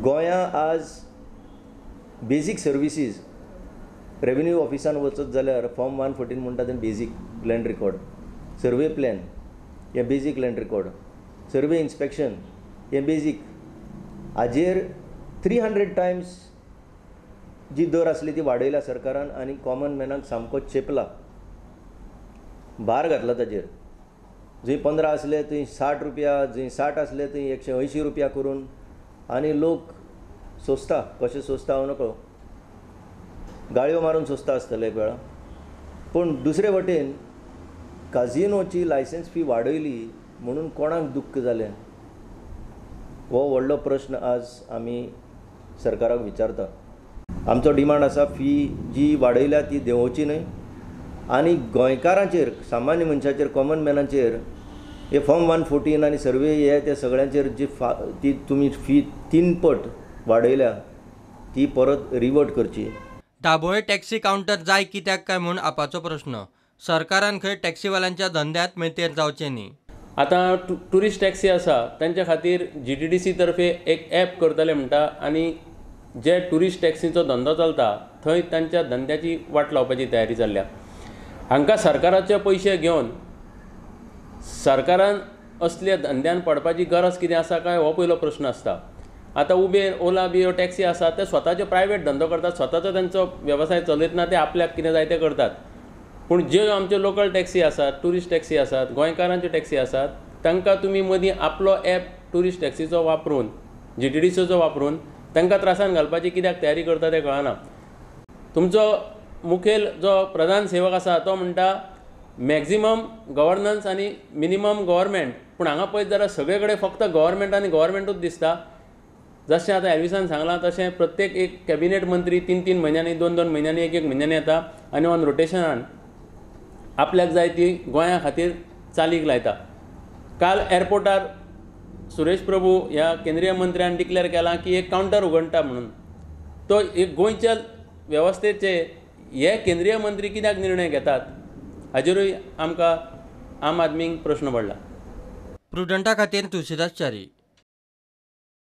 गोंया आज basic services revenue ऑफिसान वचत जाल्यार फॉर्म 114 म्हणटा तें basic land record, survey plan हें basic land record, survey inspection हें बेजीक. हाजेर 300 टायम्स जी दर आसली ती वाडयल्या सरकारान आनी कॉमन मॅनाक सामको चेपला, भार घातला ताजेर. जंय 15 आसले थंय 60 रुपया, जंय 60 आसले थंय 180 रुपया करून, आनी लोक सोंसता. कशें सोंसता हांव नकळो, गाळयो मारून सोंसता आसतले एक वेळा. पूण दुसरे वटेन काजिनोची लायसन्स फी वाडयली म्हणून कोणाक दुख्ख जालें, हो व्हडलो प्रश्न आज आमी सरकाराक विचारता. आमचो डिमांड आसा फी जी वाडयल्या ती देंवोवची न्हय आनी गोंयकारांचेर, सामान्य मनशाचेर, कॉमन मॅनाचेर हे फॉर्म 114 आनी सर्वे हे ते सगळ्यांचेर जी ती तुमी फी 3 पट वाडयल्या ती परत रिवर्ट करची. दाबोळे टॅक्सी कावंटर जाय कित्याक काय म्हूण आपाचो प्रश्न. सरकारान खंय टॅक्सीवाल्यांच्या धंद्यांत मेतेर जावचें न्ही. आतां ट्युरिस्ट टॅक्सी आसा तांच्या खातीर GTDC तर्फे एक एप करतले म्हणटा आनी जे ट्युरिस्ट टॅक्सीचो धंदो चलता थंय तांच्या धंद्याची वाट लावपाची तयारी चल्ल्या. हांकां सरकाराचे पयशे घेवन सरकारान असल्या धंद्यान पडपाची गरज कितें आसा काय हो पयलो प्रश्न आसता. आतां उबेर, ओला बी ह्यो टॅक्सी आसात ते स्वताचे प्रायवेट धंदो करतात, स्वताचो तांचो वेवसाय चलयतना ते आपल्याक कितें जाय तें करतात. पूण ज्यो आमच्यो लोकल टॅक्सी आसात, ट्युरिस्ट टॅक्सी आसात, गोंयकारांच्यो टॅक्सी आसात, तांकां तुमी मदीं आपलो एप ट्युरिस्ट टॅक्सीचो वापरून, GTDCचो वापरून तांकां त्रासान घालपाची कित्याक तयारी करता तें कळना. तुमचो मुखेल जो प्रधान सेवक आसा तो म्हणटा मॅक्झिमम गव्हर्नन्स आनी मिनिमम गव्हर्मेंट, पूण हांगा पळयत जाल्यार सगळे कडेन फक्त गव्हर्मेंट आनी गव्हर्मेंटूच दिसता. जशें आतां एल्विसान सांगलां तशें प्रत्येक एक कॅबिनेट मंत्री 3-3 म्हयन्यांनी, 2-2 म्हयन्यांनी, 1-1 म्हयन्यांनी येता आनी ऑन रोटेशनान आपल्याक जाय ती गोंया खातीर चालीक लायता. काल एअरपोर्टार सुरेश प्रभू ह्या केंद्रीय मंत्र्यान डिक्लेअर केलां की एक कावंटर उगडटा म्हणून. तो एक गोंयच्या वेवस्थेचे हे केंद्रीय मंत्री कित्याक निर्णय घेतात हाजेरूय आमकां आम आदमींक प्रश्न पडला. प्रुडंटा खातीर तुळशीदास च्यारी.